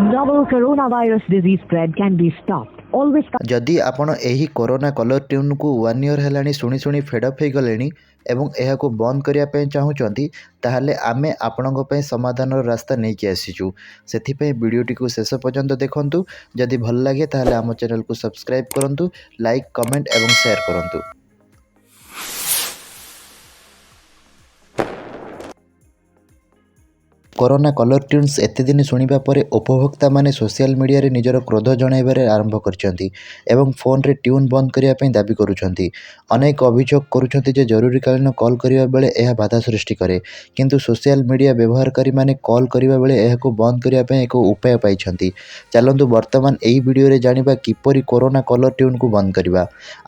Novel coronavirus disease spread can be stopped. Always ଯଦି ଆପଣ ଏହି କରୋନା କଲର୍ ଟ୍ୟୁନ୍କୁ ୱାନ୍ ଇୟର୍ ହେଲାଣି ଶୁଣି ଶୁଣି ଫେଡ଼୍ ଅପ୍ ହେଇଗଲେଣି ଏବଂ ଏହାକୁ ବନ୍ଦ କରିବା ପାଇଁ ଚାହୁଁଛନ୍ତି, ତାହେଲେ ଆମେ ଆପଣଙ୍କ ପାଇଁ ସମାଧାନର ରାସ୍ତା ନେଇକି ଆସିଛୁ। ସେଥିପାଇଁ ଭିଡ଼ିଓଟିକୁ ଶେଷ ପର୍ଯ୍ୟନ୍ତ ଦେଖନ୍ତୁ। ଯଦି ଭଲ ଲାଗେ, ତାହେଲେ ଆମ ଚ୍ୟାନେଲକୁ ସବସ୍କ୍ରାଇବ୍ କରନ୍ତୁ, ଲାଇକ୍, କମେଣ୍ଟ ଏବଂ ସେୟାର କରନ୍ତୁ। କରୋନା କଲର୍ ଟ୍ୟୁନ୍ସ ଏତେ ଦିନ ଶୁଣିବା ପରେ ଉପଭୋକ୍ତାମାନେ ସୋସିଆଲ ମିଡ଼ିଆରେ ନିଜର କ୍ରୋଧ ଜଣାଇବାରେ ଆରମ୍ଭ କରିଛନ୍ତି ଏବଂ ଫୋନ୍ରେ ଟ୍ୟୁନ୍ ବନ୍ଦ କରିବା ପାଇଁ ଦାବି କରୁଛନ୍ତି। ଅନେକ ଅଭିଯୋଗ କରୁଛନ୍ତି ଯେ ଜରୁରୀକାଳୀନ କଲ୍ କରିବା ବେଳେ ଏହା ବାଧା ସୃଷ୍ଟି କରେ। କିନ୍ତୁ ସୋସିଆଲ ମିଡ଼ିଆ ବ୍ୟବହାରକାରୀମାନେ କଲ୍ କରିବା ବେଳେ ଏହାକୁ ବନ୍ଦ କରିବା ପାଇଁ ଏକ ଉପାୟ ପାଇଛନ୍ତି। ଚାଲନ୍ତୁ, ବର୍ତ୍ତମାନ ଏହି ଭିଡ଼ିଓରେ ଜାଣିବା କିପରି କରୋନା କଲର୍ ଟ୍ୟୁନ୍କୁ ବନ୍ଦ କରିବା।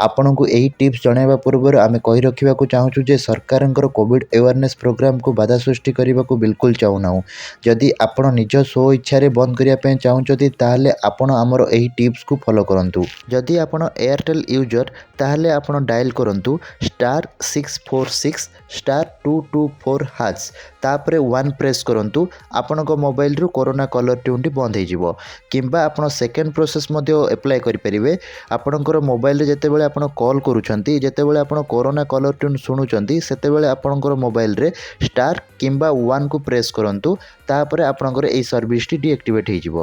ଆପଣଙ୍କୁ ଏହି ଟିପ୍ସ ଜଣାଇବା ପୂର୍ବରୁ ଆମେ କହି ରଖିବାକୁ ଚାହୁଁଛୁ ଯେ ସରକାରଙ୍କର କୋଭିଡ଼ ଆୱାରନେସ୍ ପ୍ରୋଗ୍ରାମକୁ ବାଧା ସୃଷ୍ଟି କରିବାକୁ ବିଲକୁଲ ଚାହୁଁନାହୁଁ। ଯଦି ଆପଣ ନିଜ ସ୍ୱଇଚ୍ଛାରେ ବନ୍ଦ କରିବା ପାଇଁ ଚାହୁଁଛନ୍ତି, ତାହେଲେ ଆପଣ ଆମର ଏହି ଟିପ୍ସକୁ ଫଲୋ କରନ୍ତୁ। ଯଦି ଆପଣ ଏୟାରଟେଲ୍ ୟୁଜର୍, ତାହେଲେ ଆପଣ ଡାଏଲ୍ କରନ୍ତୁ *646*224#। ତାପରେ 1 ପ୍ରେସ୍ କରନ୍ତୁ। ଆପଣଙ୍କ ମୋବାଇଲରୁ କରୋନା କଲର୍ ଟ୍ୟୁନ୍ଟି ବନ୍ଦ ହେଇଯିବ। କିମ୍ବା ଆପଣ ସେକେଣ୍ଡ ପ୍ରୋସେସ୍ ମଧ୍ୟ ଆପ୍ଲାଏ କରିପାରିବେ। ଆପଣଙ୍କର ମୋବାଇଲରେ ଯେତେବେଳେ ଆପଣ କଲ୍ କରୁଛନ୍ତି, ଯେତେବେଳେ ଆପଣ କରୋନା କଲର୍ ଟ୍ୟୁନ୍ ଶୁଣୁଛନ୍ତି, ସେତେବେଳେ ଆପଣଙ୍କର ମୋବାଇଲରେ ଷ୍ଟାର୍ କିମ୍ବା ୱାନ୍କୁ ପ୍ରେସ୍ କରନ୍ତୁ। ତାପରେ ଆପଣଙ୍କର ଏହି ସର୍ଭିସଟି ଡିଆକ୍ଟିଭେଟ୍ ହେଇଯିବ।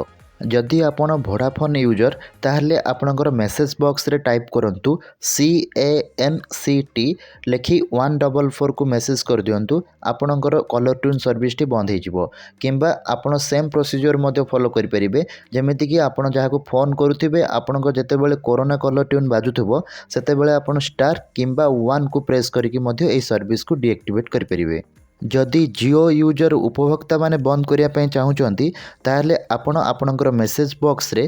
ଯଦି ଆପଣ ଭୋଡ଼ାଫୋନ୍ ୟୁଜର୍, ତାହେଲେ ଆପଣଙ୍କର ମେସେଜ୍ ବକ୍ସରେ ଟାଇପ୍ କରନ୍ତୁ CANCT ଲେଖି 144କୁ ମେସେଜ୍ କରିଦିଅନ୍ତୁ। ଆପଣଙ୍କର କଲର୍ ଟ୍ୟୁନ୍ ସର୍ଭିସଟି ବନ୍ଦ ହେଇଯିବ। କିମ୍ବା ଆପଣ ସେମ୍ ପ୍ରୋସିଜିଓର ମଧ୍ୟ ଫଲୋ କରିପାରିବେ, ଯେମିତିକି ଆପଣ ଯାହାକୁ ଫୋନ୍ କରୁଥିବେ, ଆପଣଙ୍କ ଯେତେବେଳେ କରୋନା କଲର୍ ଟ୍ୟୁନ୍ ବାଜୁଥିବ, ସେତେବେଳେ ଆପଣ ଷ୍ଟାର୍ କିମ୍ବା ୱାନ୍କୁ ପ୍ରେସ୍ କରିକି ମଧ୍ୟ ଏହି ସର୍ଭିସକୁ ଡିଆକ୍ଟିଭେଟ୍ କରିପାରିବେ। ଯଦି ଜିଓ ୟୁଜର୍ ଉପଭୋକ୍ତାମାନେ ବନ୍ଦ କରିବା ପାଇଁ ଚାହୁଁଛନ୍ତି, ତାହେଲେ ଆପଣ ଆପଣଙ୍କର ମେସେଜ୍ ବକ୍ସରେ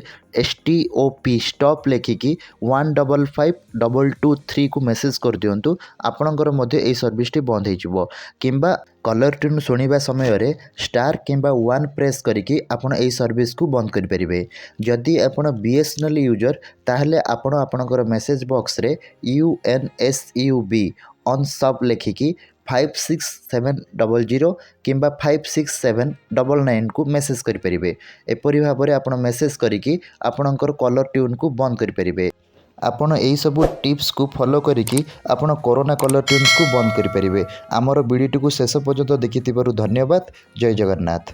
STOP stop ଲେଖିକି 155223କୁ ମେସେଜ୍ କରିଦିଅନ୍ତୁ। ଆପଣଙ୍କର ମଧ୍ୟ ଏହି ସର୍ଭିସଟି ବନ୍ଦ ହେଇଯିବ। କିମ୍ବା କଲର୍ ଟ୍ୟୁନ୍ ଶୁଣିବା ସମୟରେ ଷ୍ଟାର୍ କିମ୍ବା ୱାନ୍ ପ୍ରେସ୍ କରିକି ଆପଣ ଏହି ସର୍ଭିସକୁ ବନ୍ଦ କରିପାରିବେ। ଯଦି ଆପଣ ବିଏସ୍ଏନ୍ଏଲ୍ ୟୁଜର୍, ତାହେଲେ ଆପଣ ଆପଣଙ୍କର ମେସେଜ୍ ବକ୍ସରେ UNSUB ଅନସବ୍ ଲେଖିକି 56700 କିମ୍ବା 56799କୁ ମେସେଜ୍ କରିପାରିବେ। ଏପରି ଭାବରେ ଆପଣ ମେସେଜ୍ କରିକି ଆପଣଙ୍କର କଲର୍ ଟ୍ୟୁନ୍କୁ ବନ୍ଦ କରିପାରିବେ। ଆପଣ ଏହିସବୁ ଟିପ୍ସକୁ ଫଲୋ କରିକି ଆପଣ କରୋନା କଲର୍ ଟ୍ୟୁନ୍ସକୁ ବନ୍ଦ କରିପାରିବେ। ଆମର ଭିଡ଼ିଓଟିକୁ ଶେଷ ପର୍ଯ୍ୟନ୍ତ ଦେଖିଥିବାରୁ ଧନ୍ୟବାଦ। ଜୟ ଜଗନ୍ନାଥ।